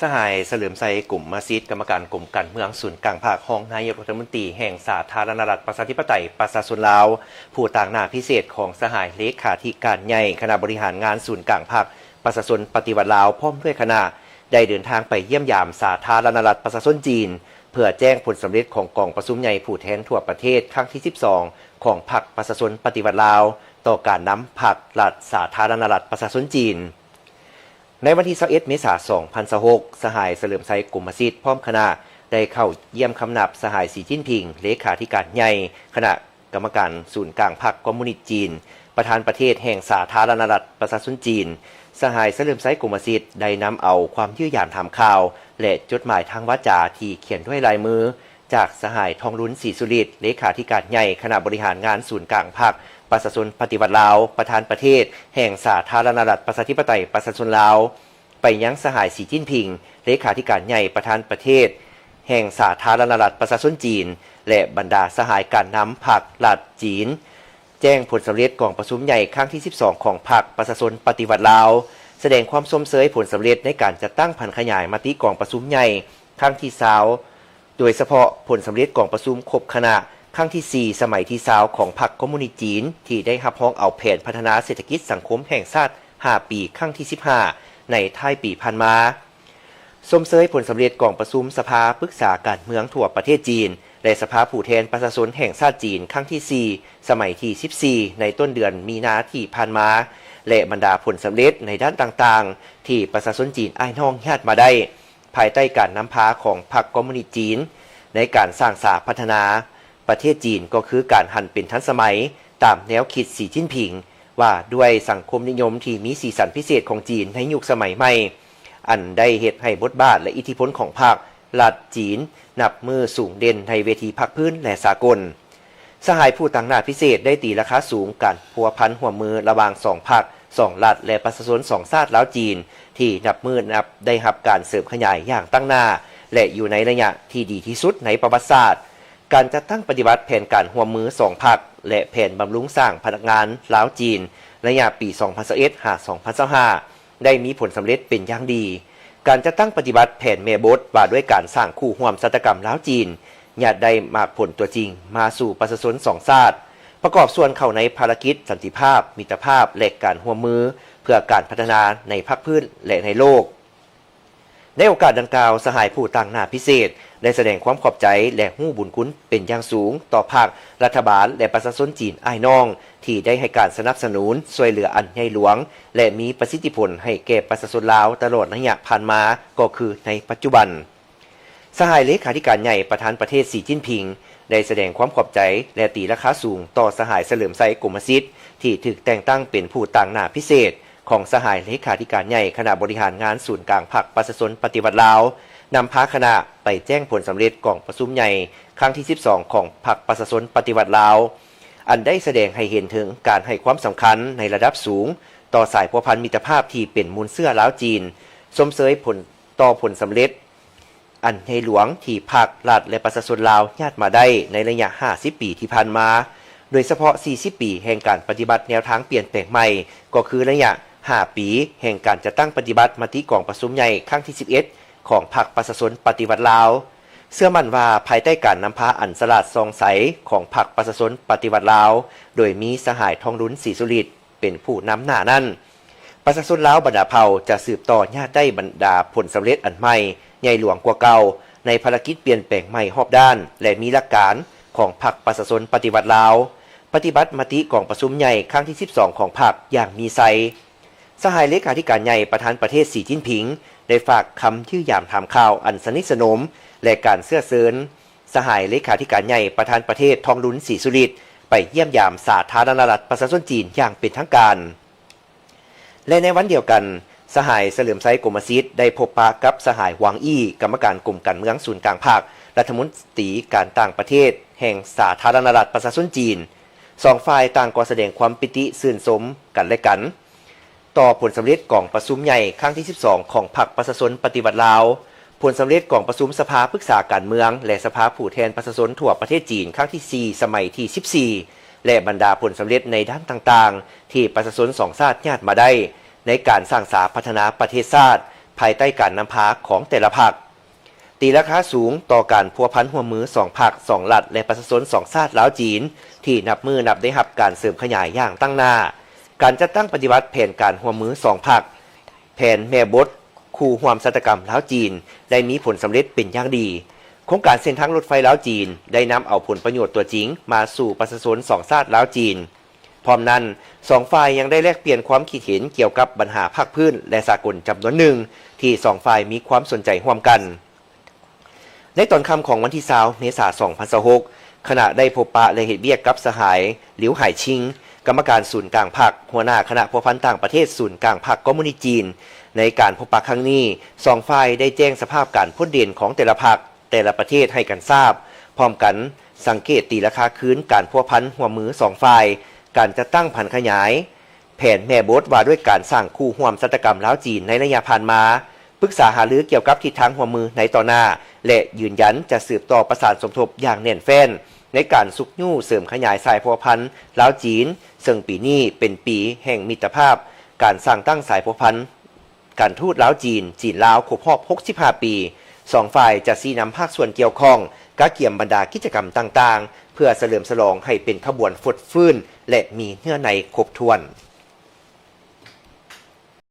ສະຫາຍ ສະເຫຼີມໄຊ ກົມມະສິດ ກຳມະການກົມການເມືອງສູນກາງພັກ, ຮອງນາຍົກລັດຖະມົນຕີແຫ່ງສາທາລະນະລັດ ປະຊາທິປະໄຕ ປະຊາຊົນລາວ, ຜູ້ຕາງໜ້າພິເສດຂອງສະຫາຍເລຂາທິການໃຫຍ່ຄະນະບໍລິຫານງານສູນກາງພັກປະຊາຊົນປະຕິວັດລາວ ພ້ອມດ້ວຍຄະນະ ໄດ້ເດີນທາງໄປຢ້ຽມຢາມສາທາລະນະລັດປະຊາຊົນຈີນ ເພື່ອແຈ້ງຜົນສຳເລັດຂອງກອງປະຊຸມໃຫຍ່ຜູ້ແທນທົ່ວປະເທດຄັ້ງທີສິບສອງ ຂອງພັກປະຊາຊົນປະຕິວັດລາວ ຕໍ່ການນຳພັກລັດສາທາລະນະລັດປະຊາຊົນຈີນ. ໃນວັນທີຊາວເອັດ ເມສາ ສອງພັນຊາວຫົກ ສະຫາຍ ສະເຫຼີມໄຊ ກົມມະສິດ ພ້ອມຄະນະ ໄດ້ເຂົ້າຢ້ຽມຄຳນັບສະຫາຍ ສີຈິ້ນຜິງ ເລຂາທິການໃຫຍ່ຄະນະກຳມະການສູນກາງພັກຄອມມູນິດຈີນ, ປະທານປະເທດແຫ່ງສາທາລະນະລັດປະຊາຊົນຈີນ. ສະຫາຍ ສະເຫຼີມໄຊ ກົມມະສິດ ໄດ້ນຳເອົາຄວາມຢ້ຽມຢາມຖາມຂ່າວ ແລະ ຈົດໝາຍທາງວາຈາທີ່ຂຽນດ້ວຍລາຍມື ຈາກສະຫາຍ ທອງລຸນ ສີສຸລິດ ເລຂາທິການໃຫຍ່ຄະນະບໍລິຫານງານສູນກາງພັກປະຊາຊົນປະຕິວັດລາວ, ປະທານປະເທດແຫ່ງສາທາລະນະລັດປະຊາທິປະໄຕປະຊາຊົນລາວ, ໄປຍັງສະຫາຍ ສີຈິ້ນຜິງ ເລຂາທິການໃຫຍ່ປະທານປະເທດແຫ່ງສາທາລະນະລັດປະຊາຊົນຈີນ ແລະ ບັນດາສະຫາຍການນຳພັກລັດຈີນ. ແຈ້ງຜົນສຳເລັດກອງປະຊຸມໃຫຍ່ຄັ້ງທີສິບສອງ ຂອງພັກປະຊາຊົນປະຕິວັດລາວ, ສະແດງຄວາມຊົມເຊີຍຜົນສຳເລັດໃນການຈັດຕັ້ງຜັນຂະຫຍາຍມະຕິກອງປະຊຸມໃຫຍ່ຄັ້ງທີຊາວ ໂດຍສະເພາະຜົນສຳເລັດກອງປະຊຸມຄົບຄະນະຄັ້ງທີສີ່ ສະໄໝທີຊາວ ຂອງພັກຄອມມູນິດຈີນ ທີ່ໄດ້ຮັບຮອງເອົາແຜນພັດທະນາເສດຖະກິດສັງຄົມແຫ່ງຊາດຫ້າປີ ຄັ້ງທີສິບຫ້າ ໃນທ້າຍປີຜ່ານມາ. ຊົມເຊີຍຜົນສຳເລັດກອງປະຊຸມສະພາປຶກສາການເມືອງທົ່ວປະເທດຈີນ ແລະ ສະພາຜູ້ແທນປະຊາຊົນແຫ່ງຊາດຈີນ ຄັ້ງທີສີ່ ສະໄໝທີສິບສີ່ ໃນຕົ້ນເດືອນມີນາທີ່ຜ່ານມາ ແລະ ບັນດາຜົນສຳເລັດໃນດ້ານຕ່າງໆ ທີ່ປະຊາຊົນຈີນອ້າຍນ້ອງຍາດມາໄດ້ ພາຍໃຕ້ການນຳພາຂອງພັກຄອມມູນິດຈີນ ໃນການສ້າງສາພັດທະນາປະເທດຈີນ ກໍຄືການຫັນເປັນທັນສະໄໝ ຕາມແນວຄິດສີຈິ້ນຜິງ ວ່າດ້ວຍສັງຄົມນິຍົມທີ່ມີສີສັນພິເສດຂອງຈີນໃນຍຸກສະໄໝໃໝ່, ອັນໄດ້ເຮັດໃຫ້ບົດບາດ ແລະ ອິດທິພົນຂອງພັກລັດຈີນ ນັບມື້ສູງເດັ່ນໃນເວທີພາກພື້ນ ແລະ ສາກົນ. ສະຫາຍຜູ້ຕາງໜ້າພິເສດໄດ້ຕີລາຄາສູງການພົວພັນຮ່ວມມືລະຫວ່າງສອງພັກ, ສອງລັດ ແລະ ປະຊາຊົນສອງຊາດລາວຈີນ ທີ່ນັບມື້ນັບໄດ້ຮັບການເສີມຂະຫຍາຍຢ່າງຕັ້ງໜ້າ ແລະ ຢູ່ໃນໄລຍະທີ່ດີທີ່ສຸດໃນປະຫວັດສາດ. ການຈັດຕັ້ງປະຕິບັດແຜນການຮ່ວມມືສອງພັກ ແລະ ແຜນບຳລຸງສ້າງພະນັກງານລາວຈີນ ໄລຍະປີສອງພັນຊາວເອັດ ຫາ ສອງພັນຊາວຫ້າ ໄດ້ມີຜົນສຳເລັດເປັນຢ່າງດີ. ການຈັດຕັ້ງປະຕິບັດແຜນແມ່ບົດວ່າດ້ວຍການສ້າງຄູ່ຮ່ວມຊະຕາກຳລາວຈີນ ຍາດໄດ້ໝາກຜົນຕົວຈິງມາສູ່ປະຊາຊົນສອງຊາດ, ປະກອບສ່ວນເຂົ້າໃນພາລະກິດສັນຕິພາບ, ມິດຕະພາບ ແລະ ການຮ່ວມມືເພື່ອການພັດທະນາໃນພາກພື້ນ ແລະ ໃນໂລກ. ໃນໂອກາດດັ່ງກ່າວ, ສະຫາຍຜູ້ຕາງໜ້າພິເສດ ໄດ້ສະແດງຄວາມຂອບໃຈ ແລະ ຮູ້ບຸນຄຸນເປັນຢ່າງສູງຕໍ່ພັກ, ລັດຖະບານ ແລະ ປະຊາຊົນຈີນອ້າຍນ້ອງ ທີ່ໄດ້ໃຫ້ການສະໜັບສະໜູນຊ່ວຍເຫຼືອອັນໃຫຍ່ຫຼວງ ແລະ ມີປະສິດທິຜົນໃຫ້ແກ່ປະຊາຊົນລາວຕະຫຼອດໄລຍະຜ່ານມາ ກໍຄືໃນປັດຈຸບັນ. ສະຫາຍເລຂາທິການໃຫຍ່ປະທານປະເທດ ສີຈິ້ນຜິງ ໄດ້ສະແດງຄວາມຂອບໃຈ ແລະ ຕີລາຄາສູງຕໍ່ສະຫາຍ ສະເຫຼີມໄຊ ກົມມະສິດ ທີ່ຖືກແຕ່ງຕັ້ງເປັນຜູ້ຕາງໜ້າພິເສດ ຂອງສະຫາຍເລຂາທິການໃຫຍ່ຄະນະບໍລິຫານງານສູນກາງພັກປະຊາຊົນປະຕິວັດລາວ, ນຳພາຄະນະໄປແຈ້ງຜົນສຳເລັດກອງປະຊຸມໃຫຍ່ຄັ້ງທີສິບສອງ ຂອງພັກປະຊາຊົນປະຕິວັດລາວ, ອັນໄດ້ສະແດງໃຫ້ເຫັນເຖິງການໃຫ້ຄວາມສຳຄັນໃນລະດັບສູງຕໍ່ສາຍພົວພັນມິດຕະພາບທີ່ເປັນມູນເຊື້ອລາວຈີນ, ຊົມເຊີຍຜົນ ຕໍ່ຜົນສຳເລັດອັນໃຫຍ່ຫຼວງທີ່ພັກ, ລັດ ແລະ ປະຊາຊົນລາວຍາດມາໄດ້ໃນໄລຍະຫ້າສິບປີທີ່ຜ່ານມາ, ໂດຍສະເພາະສີ່ສິບປີແຫ່ງການປະຕິບັດແນວທາງປ່ຽນແປງໃໝ່ ກໍຄືໄລຍະຫ້າປີແຫ່ງການຈັດຕັ້ງປະຕິບັດມະຕິກອງປະຊຸມໃຫຍ່ຄັ້ງທີສິບເອັດ ຂອງພັກປະຊາຊົນປະຕິວັດລາວ. ເຊື່ອໝັ້ນວ່າພາຍໃຕ້ການນຳພາອັນສະຫຼາດສ່ອງໃສຂອງພັກປະຊາຊົນປະຕິວັດລາວ ໂດຍມີສະຫາຍ ທອງລຸນ ສີສຸລິດ ເປັນຜູ້ນຳໜ້ານັ້ນ, ປະຊາຊົນລາວບັນດາເຜົ່າຈະສືບຕໍ່ຍາດໄດ້ບັນດາຜົນສຳເລັດອັນໃໝ່, ໃຫຍ່ຫຼວງກວ່າເກົ່າ ໃນພາລະກິດປ່ຽນແປງໃໝ່ຮອບດ້ານ ແລະ ມີຫຼັກການຂອງພັກປະຊາຊົນປະຕິວັດລາວ, ປະຕິບັດມະຕິກອງປະຊຸມໃຫຍ່ຄັ້ງທີສິບສອງຂອງພັກຢ່າງມີໄຊ. ສະຫາຍເລຂາທິການໃຫຍ່ປະທານປະເທດ ສີຈິ້ນຜິງ ໄດ້ຝາກຄຳຢ້ຽມຢາມຖາມຂ່າວອັນສະໜິດສະໜົມ ແລະ ການເຊື້ອເຊີນ ສະຫາຍເລຂາທິການໃຫຍ່ປະທານປະເທດ ທອງລຸນ ສີສຸລິດ ໄປຢ້ຽມຢາມສາທາລະນະລັດປະຊາຊົນຈີນຢ່າງເປັນທາງການ. ແລະ ໃນວັນດຽວກັນ, ສະຫາຍ ສະເຫຼີມໄຊ ກົມມະສິດ ໄດ້ພົບປະກັບສະຫາຍ ຫວັງ ອີ່ ກຳມະການກົມການເມືອງສູນກາງພັກ, ລັດຖະມົນຕີການຕ່າງປະເທດແຫ່ງສາທາລະນະລັດປະຊາຊົນຈີນ. ສອງຝ່າຍຕ່າງກໍສະແດງຄວາມປີຕິຊື່ນຊົມກັນແລະກັນ. ຕໍ່ຜົນສຳເລັດກອງປະຊຸມໃຫຍ່ຄັ້ງທີສິບສອງຂອງພັກປະຊາຊົນປະຕິວັດລາວ, ຜົນສຳເລັດກອງປະຊຸມສະພາປຶກສາການເມືອງ ແລະ ສະພາຜູ້ແທນປະຊາຊົນທົ່ວປະເທດຈີນຄັ້ງທີສີ່ ສະໄໝທີສິບສີ່ ແລະ ບັນດາຜົນສຳເລັດໃນດ້ານຕ່າງໆ ທີ່ປະຊາຊົນສອງຊາດຍາດມາໄດ້ໃນການສ້າງສາພັດທະນາປະເທດຊາດ, ພາຍໃຕ້ການນຳພາຂອງແຕ່ລະພັກ, ຕີລາຄາສູງຕໍ່ການພົວພັນຮ່ວມມືສອງພັກ, ສອງລັດ ແລະ ປະຊາຊົນສອງຊາດລາວ-ຈີນ ທີ່ນັບມື້ນັບໄດ້ຮັບການເສີມຂະຫຍາຍຢ່າງຕັ້ງໜ້າ. ການຈັດຕັ້ງປະຕິບັດແຜນການຮ່ວມມືສອງພັກ, ແຜນແມ່ບົດຄູ່ຮ່ວມຊາຕາກຳລາວ-ຈີນ ໄດ້ມີຜົນສຳເລັດເປັນຢ່າງດີ. ໂຄງການເສັ້ນທາງລົດໄຟລາວ-ຈີນ ໄດ້ນຳເອົາຜົນປະໂຫຍດຕົວຈິງມາສູ່ປະຊາຊົນສອງຊາດລາວ-ຈີນ. ພ້ອມນັ້ນ, ສອງຝ່າຍຍັງໄດ້ແລກປ່ຽນຄວາມຄິດເຫັນກ່ຽວກັບບັນຫາພາກພື້ນ ແລະ ສາກົນຈຳນວນໜຶ່ງ ທີ່ສອງຝ່າຍມີຄວາມສົນໃຈຮ່ວມກັນ. ໃນຕອນຄ່ຳຂອງວັນທີຊາວ ເມສາ ສອງພັນຊາວຫົກ, ຄະນະໄດ້ພົບປະ ແລະ ເຮັດວຽກກັບສະຫາຍ ຫຼິວ ຫາຍຊິງ, ກຳມະການສູນກາງພັກ, ຫົວໜ້າຄະນະພົວພັນຕ່າງປະເທດສູນກາງພັກຄອມມູນິດຈີນ. ໃນການພົບປະຄັ້ງນີ້, ສອງຝ່າຍໄດ້ແຈ້ງສະພາບການພົ້ນເດັ່ນຂອງແຕ່ລະພັກ, ແຕ່ລະປະເທດໃຫ້ກັນຊາບ, ພ້ອມກັນສັງເກດຕີລາຄາຄືນການພົວພັນຮ່ວມມືສອງຝ່າຍ, ການຈັດຕັ້ງຜັນຂະຫຍາຍ ແຜນແມ່ບົດວ່າດ້ວຍການສ້າງຄູ່ຮ່ວມຊາຕາກຳລາວ-ຈີນໃນໄລຍະຜ່ານມາ, ປຶກສາຫາລືກ່ຽວກັບທິດທາງຮ່ວມມືໃນຕໍ່ໜ້າ ແລະ ຢືນຢັນຈະສືບຕໍ່ປະສານສົມທົບຢ່າງແໜ້ນແຟ້ນ ໃນການຊຸກຍູ້ເສີມຂະຫຍາຍສາຍພົວພັນລາວ-ຈີນ, ເຊິ່ງປີນີ້ເປັນປີແຫ່ງມິດຕະພາບ, ການສ້າງຕັ້ງສາຍພົວພັນການທູດລາວ-ຈີນ, ຈີນ-ລາວ ຄົບຮອບຫົກສິບຫ້າປີ. ສອງຝ່າຍຈະຊີ້ນຳພາກສ່ວນກ່ຽວຂ້ອງ, ກະກຽມບັນດາກິດຈະກຳຕ່າງໆ ເພື່ອສະເຫຼີມສະຫຼອງໃຫ້ເປັນຂະບວນຟົດຟື້ນ ແລະ ມີເນື້ອໃນຄົບຖ້ວນ.